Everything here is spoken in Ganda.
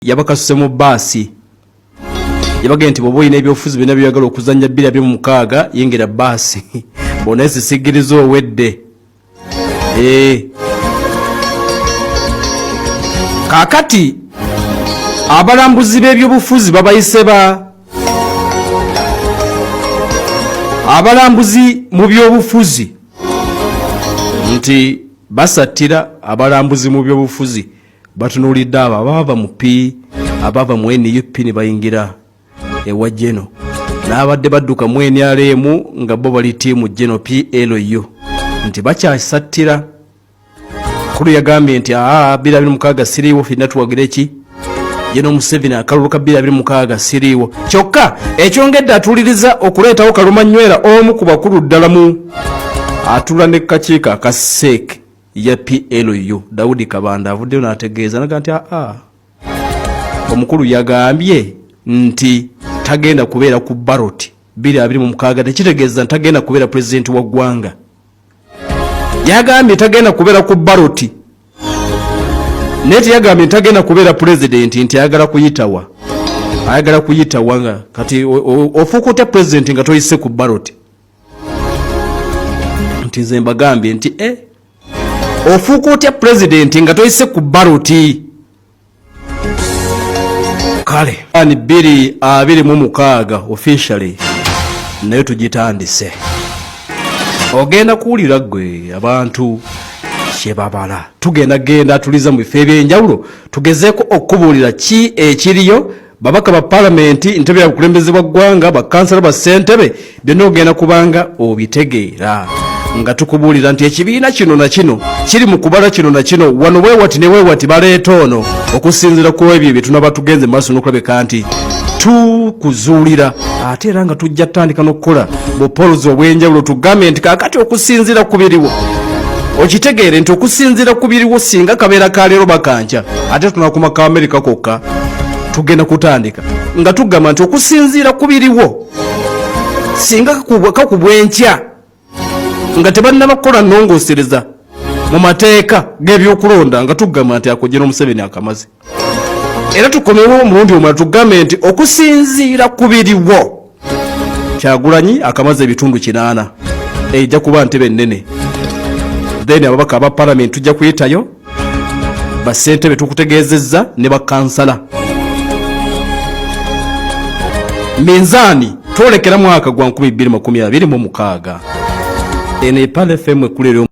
Yabakasuse mu bbaasi. Yabagambye nti bw'oba olina ebyobufuzi byonna by'oyagala okuzannya 2026, yingira bbaasi bonna esisigiriza owedde. Eh. Kaakati abalambuzi b'ebyobufuzi babayise ba abalambuzi mu byobufuzi nti basattira abalambuzi mu byobufuzi. Batunuulidde abo abaava mu P abaava mu NUP ne bayingira ewa Geno n'abadde badduka mu NRM nga bo bali ttiimu Geno PLU nti bakyasattira. Kulu yagambye nti aa 2026 siriiwo, fenna tuwagire ki Geno Museveni, akalulu ka 2026 siriiwo. Kyokka ekyongedde atuuliriza okuleetawo kalumanywera omu ku bakulu ddala mu atula ne kakiiko aka CEC ya PLU Daudi Kabanda avuddeyo n'ategeeza naga nti aa omukulu yagambye nti tagenda kubeera ku ballot 2026, tekitegeeza nti tagenda kubeera pulezidenti wa ggwanga. Yagambye tagenda kubeera ku ballot, naye teyagambye nti tagenda kubeera pulezidenti, nti ayagala kuyitawa, ayagala kuyitawa. Nga kati ofuuka otya pulezidenti nga toyise ku ballot? Nti nze mbagambye nti ofuuka otya pulezidenti nga toyise ku ballot? Kale ani 2026 officially naye tugitandise, ogenda kuwulira ggwe abantu kyebabala. Tugenda genda atuliza mu bifo ebyenjawulo tugezeeko okubuulira ki ekiriyo, babaka ba palamenti, ntebe ya bukulembeze bwa ggwanga, bakansala, ba ssentebe, byonna ogenda kubanga obitegeera nga tukubuulira nti ekibiina kino na kino kiri mu kubala kino na kino, wano weewati ne weewati baleeta ono, okusinziira ku ebyo bye tunaba tugenze maaso n'okulabika nti tukuzuulira. Ate era nga tujja tutandika n'okukola bupolozi obw'enjawulo, tugambe nti kaakati okusinziira ku biriwo, okitegeere nti okusinziira ku biriwo, singa kabeera ka leero bakanca ate tunakuma ka Amerika kokka, tugenda kutandika nga tugamba nti okusinziira ku biriwo, singa kakubwa enkya nga tebannaba kukola nnongoosereza mu mateeka g'ebyokulonda, nga tugamba nti ako General Museveni akamaze. Era tukomewo omulundi omulala tugambe nti okusinziira ku biriwo, Kyagulanyi akamaze 8%, ejja kuba ntebe ennene. Then ababaka aba palamenti tujja kuyitayo, bassentebe tukutegeezezza ne bakansala. Minzaani twolekera mwaka gwa 2026. Eno Epal FM ekulera.